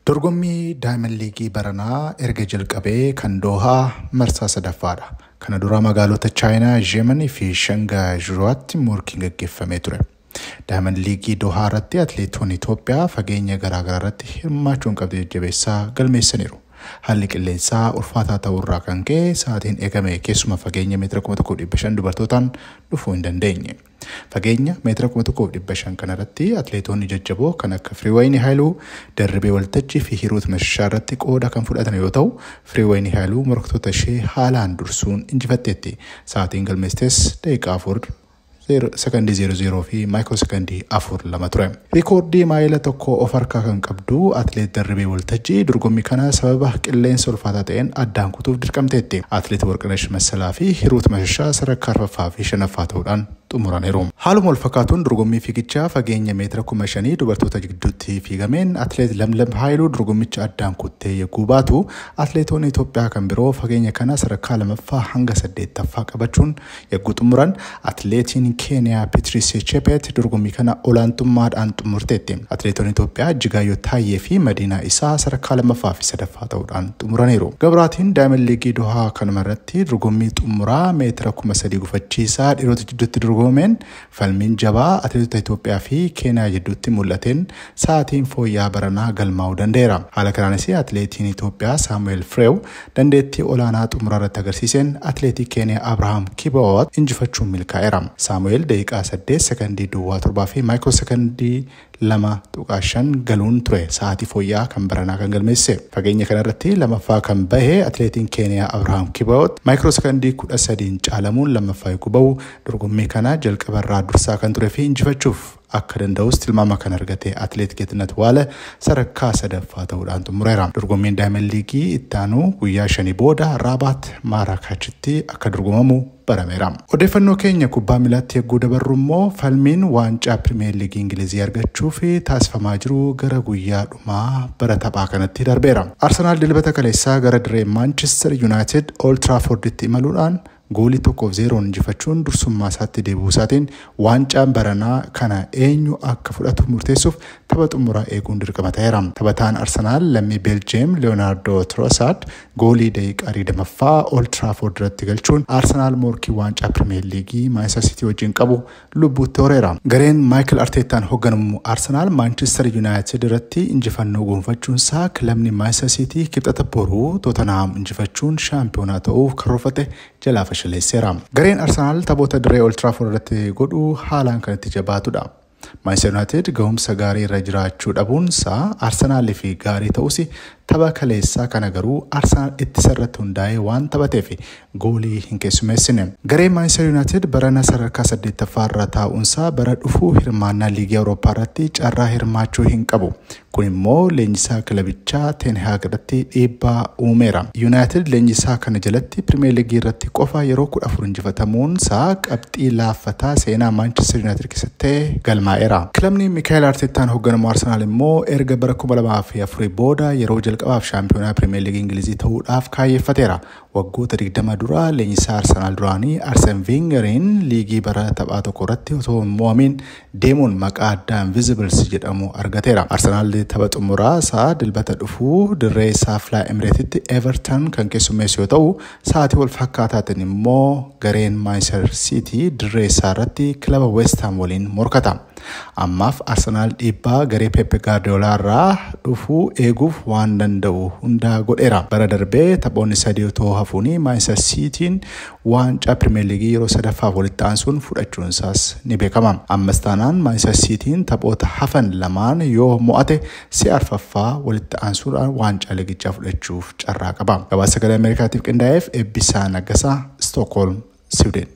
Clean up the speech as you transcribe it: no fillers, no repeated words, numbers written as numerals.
Dorgommii Daayimand Liigii baranaa erga jalqabee kan Doohaa marsaa sadaffaadha. Kana dura magaalota Chaayinaa, Jeemanii fi Shangaay morkiin gaggeeffamee ture. Daayimand Liigii Doohaa irratti atileetonni Itoophiyaa fageenya garaagaraa irratti hirmaachuun qabxii jajjabeessaa galmeessaniiru. Haalli qilleensaa ulfaataa ta'uu irraa kan ka'e sa'aatiin eegame keessuma fageenya meetira 1500 dubartootaan dhufuu hin dandeenye. Fageenya meetira 1500 kanarratti atileetonni jajjaboo kan akka Firiwayini Haayiluu, Darribee Waltajjii fi Hiruut Mashishaa irratti qooda kan fudhatan yoo ta'u, Firiwayini Haayiluu morkattoota ishee haalaan dursuun injifatteetti. Sa'aatiin galmeessites daqiiqaa 4 sekondii 00 fi maayikiroo sekondii 42 ture. Rikoordii maayila tokko of harkaa kan qabdu atileet Darribee Waltajjii dorgommii kana sababa qilleensa ulfaataa ta'een addaan kutuuf dirqamteetti. Atileet Warqinash Massalaa fi Hiruut Mashishaa sadarkaa arfaffaa fi shanaffaa ta'uudhaan xumuraniiru. Haaluma wal fakkaatuun dorgommii fiigichaa fageenya meetira 5000 dubartoota gidduutti fiigameen atileet Lamlam Haayiluu dorgommicha addaan kuttee yogguu baatu, atileetonni Itoophiyaa kan biroo fageenya kana sadarkaa lamaffaa hanga saddeettaffaa qabachuun yogguu xumuran, atileetiin Keeniyaa Peetiriis Chepet dorgommii kana olaantummaadhaan xumurteetti. Atileetonni Itoophiyaa Jigaayyoo Taayyee fi Madiinaa Isaa sadarkaa lammaffaa fi sadaffaa ta'uudhaan xumuraniiru. Gabraatiin Daayimand Liigii Dohaa kanuma irratti dorgommii xumuraa meetira 3000 gufachiisaa dhiirota jidduutti dorgomeen falmiin jabaa atileetota Itoophiyaa fi Keeniyaa jidduutti mul'ateen sa'aatiin fooyya'aa baranaa galmaa'uu danda'eera. Haala kanaanis atileetiin Itoophiyaa Saamu'eel Fireew dandeettii olaanaa xumuraa irratti agarsiiseen atileetii Keeniyaa Abrahaam Kibiwoot injifachuun milkaa'eera. Saamu'eel daqiiqaa 8 sekondii duwwaa 7 fi maayikiroo sekondii 2.5 galuun ture sa'aatii fooyya'aa kan baranaa kan galmeesse. Fageenya kanarratti lamaffaa kan bahe atileetiin Keeniyaa Abrahaam Kibiwoot maayikiroo sekondii 13 caalamuun lammaffaa yogguu bahu, dorgommii kana jalqabarraa dursaa kan turee fi injifachuuf akka danda'us tilmaama kan argate atileet Geetnet Waale sadarkaa sadaffaa ta'uudhaan xumureera. Dorgommiin Daayimand Liigii itti aanu guyyaa 5 booda Raabaat Maaraakachitti akka dorgomamu barameera. Odeeffannoo keenya kubbaa miilaatti yogguu dabarru immoo falmiin waancaa Pirimeer Liigii Ingilizii argachuuf taasifamaa jiru gara guyyaa dhumaa bara taphaa kanatti darbeera. Arsenaal dilbata kaleessaa gara dirree Maanchister Yuunaayitid Old Traaforditti imaluudhaan goolii 1-0 injifachuun dursummaa isaatti deebi'uu isaatiin waancaan baranaa kana eenyu akka fudhatu murteessuuf tapha xumuraa eeguun dirqama ta'eera. Taphataan Arsenaal lammii Beeljeem Leeyonaardoo Trossard goolii daqiiqaa 20ffaa Old Trafford irratti galchuun Arsenaal morkii waancaa Pirimeer Liigii Maanchister Siitii wajjin qabu lubbuutti horeera. Gareen Maayikil Arteetaan hoogganamu Arsenaal Maanchister Yuunaayitid irratti injifannoo gonfachuun isaa kilabni Maanchister Siitii kibxata boruu Tootenaam injifachuun shaampiyoonaa ta'uuf karoorfate jalaa fashaleesseera. Gareen Arsenaal taphoota dirree Old Trafford irratti godhu haalaan kan itti jabaatudha. Maanchister Yuunaayitid gahumsa gaarii irra jiraachuu dhabuun isaa Arsenaalii fi gaarii ta'us tapha kaleessaa kana garuu Arsenaal ittisa irratti hundaa'ee waan taphateef goolii hin keessummeessine. Gareen Maanchister Yuunaayitid barana sadarkaa 8ffaa irra taa'uunsaa bara dhufuu hirmaannaa liigii Awurooppaa irratti carraa hirmaachuu hin qabu. Kun immoo leenjisaa kilabichaa Ten Hag irratti dhiibbaa uumeera. Yuunaayitid leenjisaa kana jalatti Pirimeer Liigii irratti qofa yeroo 14 injifatamuun isaa qabxii laaffataa seenaa Maanchister Yuunaayitid keessatti galmaa'eera. Kilabni Mikaayil Arteetaan hoogganamu Arsenaal immoo erga bara 2004 booda yeroo jalqabaaf shaampiyoonaa Pirimeer Liigii Ingilizii ta'uudhaaf kaayyeeffateera. Waggoota 20 dura leenjisaa Arsenaal duraanii Arsene Weengeriin liigii bara taphaa tokko irratti osoo hin mo'amiin deemuun maqaa addaa Invisibles jedhamu argateera. Arsenaal tapha xumuraa isaa dilbata dhufuu dirree isaa Fly Emireetitti Everton kan keessummeessu yoo ta'u, sa'aatii wal fakkaataatiin immoo gareen Manchester City dirree isaa irratti kilaba West Ham waliin morkata. Ammaaf Arsenaal dhiibbaa garee Pep Guardiola irraa dhufuu eeguuf waan danda'u hunda godheera. Bara darbee taphoonni sadii otoo hafuuni Manchester Cityin waancaa Pirimeer Liigii yeroo sadaffaaf walitti aansuun fudhachuun isaas ni beekama. Ammas taanaan Manchester Cityin taphoota hafan lamaan yoo mo'ate si'a arfaffaa walitti aansuudhaan waancaa liigichaa fudhachuuf carraa qaba. Gabaasa Sagalee Ameerikaatiif qindaa'eef Eebbisaa Naggasaa, Stookholm, Siwiidin.